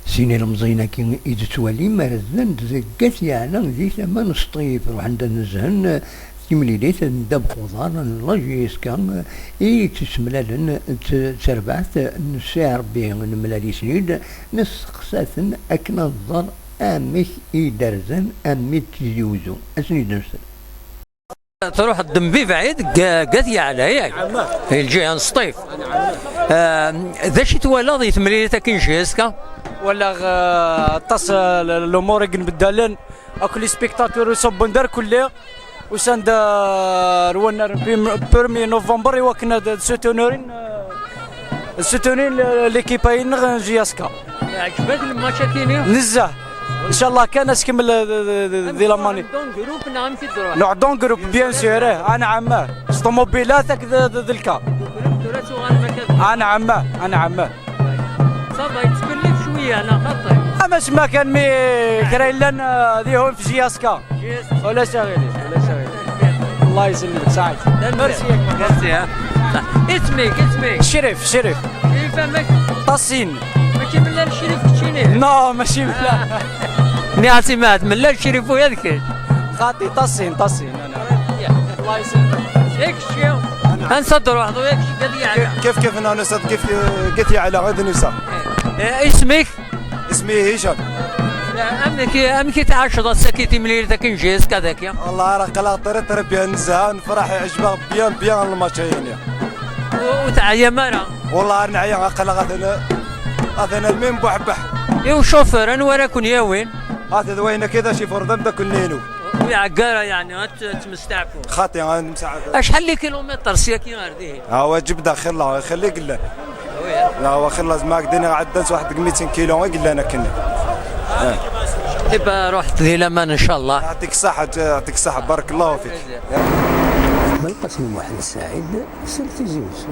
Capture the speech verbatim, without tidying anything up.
Sin ilemẓiyen-agi i d-tettwalim rdan-d deg At Yeɛla di tama n Sṭif, ruḥen-d ad nezhen timlilit n ddabex uḍar n la J S K i yettemlalen d terbaɛt n Si Ṛebbi. Nemlal-iten-id, nesteqsa-ten akken ad nẓer amek i d-rzan, amek i d-tizi Uzzu. Ad sen-id-nsel. Truḥ ddem bi bɛid, g-, gat yeɛla, yak? I lǧiha n Sṭif. Ah, d acu i twalaḍ i temlilit akin J S K? Walaɣ, ah, aṭas, ah, l-, lumuṛ i yenbeddalen, akk les spectateurs uṣubbun d arkelli, usan-d, ah, ar wannar n prim-, premier novembre i wakken ad, ad soutenurin, ah, soutenir l-, l'équipe-ayi-nneɣ n J S K. Yeɛjeb-ak lmatch-akini? Nezzeh. Incallah kan ad s-kemmel, eh, di, di, di la mani. Dans groupe neɣ amek i d-ruḥ? Nruḥ dans groupe, bien sûr, eh, anɛam. S ṭumubilat akked d, d, d lkar. Tura tuɣalem akka d... Anɛam, anɛam. Ça va, yettbellib cwiya, neɣ xaṭi? Ama s ma kan mi kra yellan, eh, ad ihun f J S K. Ulac aɣilif, ulac aɣilif. Allah yesellmek, saɛid. Merci. Merci, ha. Isem-ik, isem-ik? Crif, Crif. Crif amek? Ṭasin. Mačči Mellal Crif keččini? Non, mačči Mellal. Nniɣ-as i Maɛad Mellal Crif uya d kečč. Xaṭi, Ṭasin, Ṭasin. Allah yesellmek. Yak kečči? Ansa d-truḥeḍ, yak kečči, Gat Yeɛla? Kif, kif, non, nusa-d kif, Gat Yeɛla, ɣid nusa. Eh, isem-ik? Isem-i Hicam. Amek, amek i tɛaceḍ ass-agi timlilit akin J S K dagi? Wallah, ara qqleɣ très, très bien, nezha, nefreḥ, iɛjeb-aɣ bien, bien lmatch-ayini. U-, ur teɛyam ara? Wallah, ar neɛya, aql-aɣ atan, atan almi nbuḥbeḥ. I ucufur, anwa ara ken-yawin? Ata d wayen akka d acifur d amdakel-inu. Ur iɛegga ara, yeɛni, ad t-, ad tmesteɛfu. Xaṭi, ad nemsaɛaf. Acḥal n kilumitr syaki ɣer dihin? Awa, ǧibda xilla, xilla i yellan. Awa, xilla, zma ak-d-iniɣ, ɛeddan s waḥed deg mitin kilu i yellan akken. Eh. Iba, ruḥet di laman, ncallah. Yeɛṭik ṣṣeḥḥa, yeɛṭik ṣṣeḥḥa, barakallahu fik. Belqasem Muḥend Saɛid, sel Tizi Wezzu.